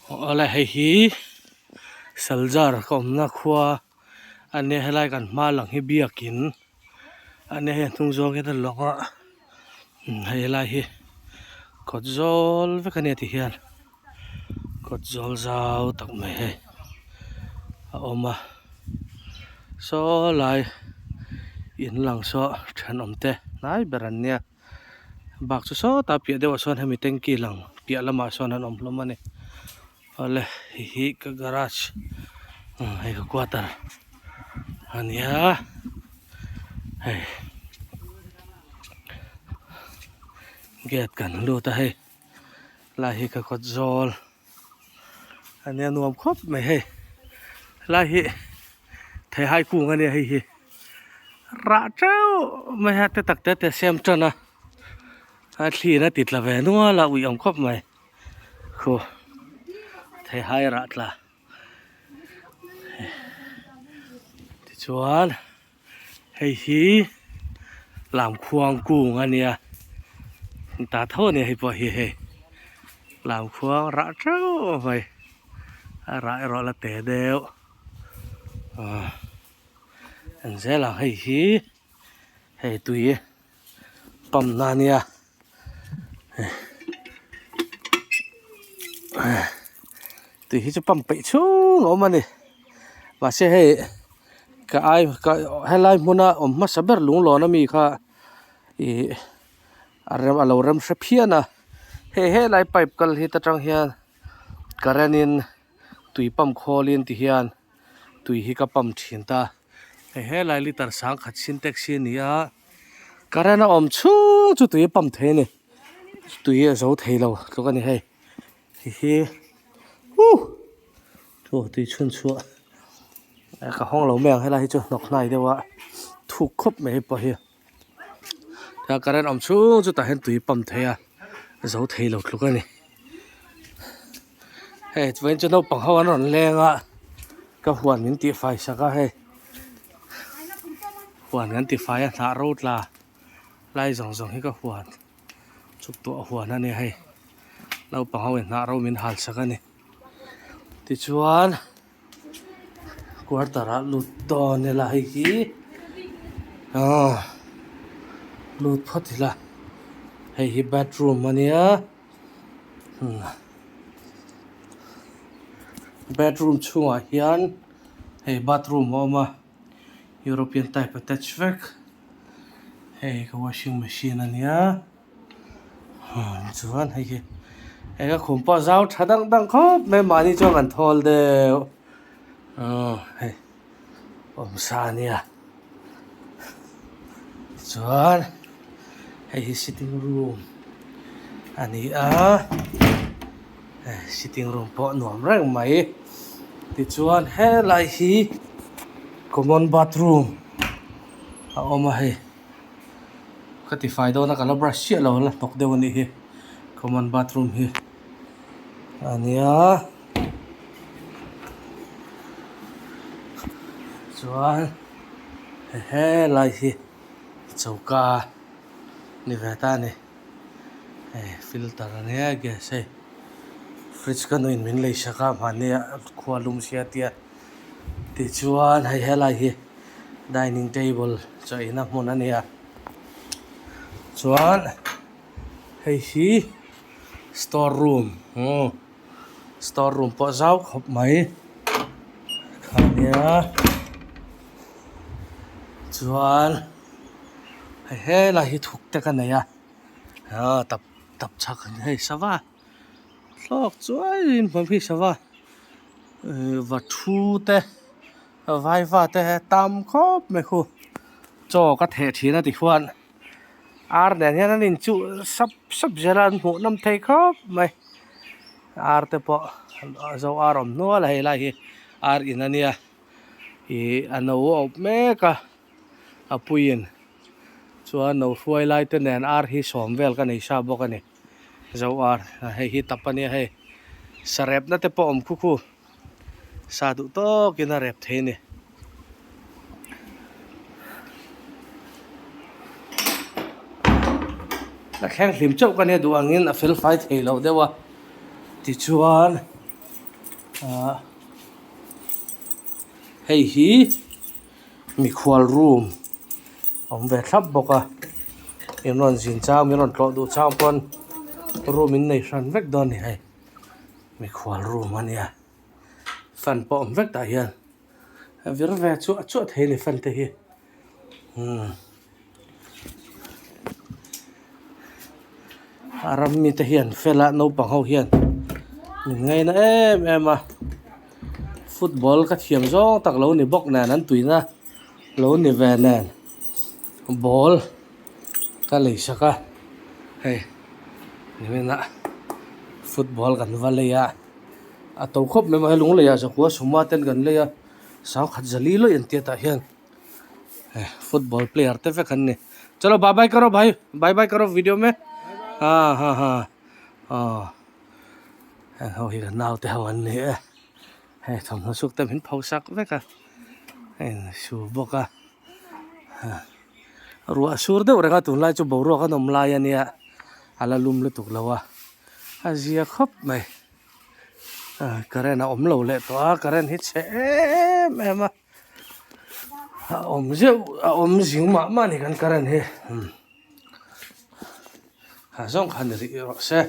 Awle hei hi Salzar ka awmna khua a nia helai kan hma lang hi biakin a nia hei a hnung zawng hian a lawng a hei helai hi kawt zawl vek a nia ti hian kawt zawl zau tak mai hei a awm a saw lai in lang saw thenawm te hnai ber an nia. Bak chu sawtah piah deuhah sawn hemi tanky lang piah lamah sawn an awm hlawm a ni awle hei hi ka garage hei ka quarter a nia hei gate kan lut a hei lai hi ka kawt zawl a nia nuam khawp mai hei helai hi theihai kung a nia hei hi rah teuh mai a te tak te te siam tan a a thliin a ti tla ve nual a ui awm khawp mai khu theihai rah tla tichuan. Hei hi lamkhuang kung a nia ta tho a nia hei pawh hi hei lamkhuang rah teuh mai a rah erawh a la te deuh ah en zel ang hei hi hei tui pump na a nia tui hi chu pump peih chhung a awm a ni mahse hei ka ai ka helai hmuna awm hmasa ber lunglawn ami kha ih a rem a lo rem hre phian a hei helai pipe kal hi ta tang hian current in tui pump khawl in ti hian. Tui hi ka pump thin ta hei helai litre sangkhat sintex hi a ni a current a awm chhung chu tui a pump thei a ni tui a zo thei lo tluk a ni hei hei hi huh chu tui chhun chhuah ka hawng lo mai ang helai hi chu hnawk hnai deuh a thuk khawp mai hei pawh hi a current awm chhung chu tah hian tui pump thei a zo thei lo tluk a ni. Hei chuan chu naupang ho an rawn leng a ka huan min tih fai sak a hei huan kan ti fai a hnah ro tla lai zawng zawng hi ka huan chuk tawh a huan a nia hei naupang ho in hnah ro min hal sak a ni tichuan quarter ah lut dawn ila hei hi aw lut phawt ila hei hi bathroom a nia. Bedroom chhungah hian hei bathroom a awm a European type attach vek hei ka washing machine a nia chuan hei hi hei ka khum pawh a zau tha dang dang khawp mai mahni chuan kan thawl deuh aw hei awmsa a nia chuan hei hi sitting room a ni a hei sitting room pawh nuam reng mai tichuan helai hi common bathroom a awm a hei ka ti fai dawn a ka la brush chiah lo a la hnawk deuh a nih hi common bathroom hi a nia. Chuan helai hi choka ni ve ta a ni hei filter a nia gas hei fridge ka nuin min lei sak a mahni ah khua lum sia tia tichuan hei helai hi dining table chaw eina hmun a ni a chuan hei hi store room aw. Store room pawh zau khawp mai kha nia chuan hei helai hi thuk te ka nei a ah tap tap chhak hei sava thlawk chuai in hmuam khi sava ih va thu te vaiva te tam khawp mai khu chaw ka theh thin a tikhuan ar nen hian an inchuh sap sap zel a an hmuh nawm thei khawp mai ar te pawh zo ar awm hnual a hei lai hi ar in a nia ih a no a awp mek a a puiin chuan no hruai lai te nen ar hi sawm vel ka nei sa bawk a ni zo ar hei hi tap a nia hei sarepna te pawh awm khu khu. Sa duh tawkin a rep thei a ni. A thleng hlim chauh ka nia duh angin a fel fai thei lo deuh a tichuan. Ahh hei hi mikhual room a awm ve thlap bawk a in rawn zin chang min rawn tlawh duh chang pawn room in nei hran vek dawn a ni hei mikhual room a nia fan pawh a awm vek tah hian a vir ve chuah chuah thei a ni fan te hi umm a ram mite hi an fel a naupang ho hian min ngaina em em a football ka thiam zawng tak lo ni bawk nen an tuina lo ni ve nen ball ka lei sak a hei niminah football kan va lei a a to khawp mai mahse lung leiah zakua sawma ten kan lei a sangkhat zali lawih an tia tah hian. Football player te vek an ni chalo bye bye karo bhai bye bye karo video me ha ha ha aw heng ho hi ka nau te ho an ni e hei thawmhnaw suk te min pho sak vek a hei su bawk a ruah a sur deuh reng a tunlai chu boruak an awm lai ania a la lum lutuk lo a a zia khawp mai current a awm lo leh tawh a current hi chhe em em a. A awm zeuh a awm zing mah mah a ni kan current hi umm ha zawng kha ni rih rawh se.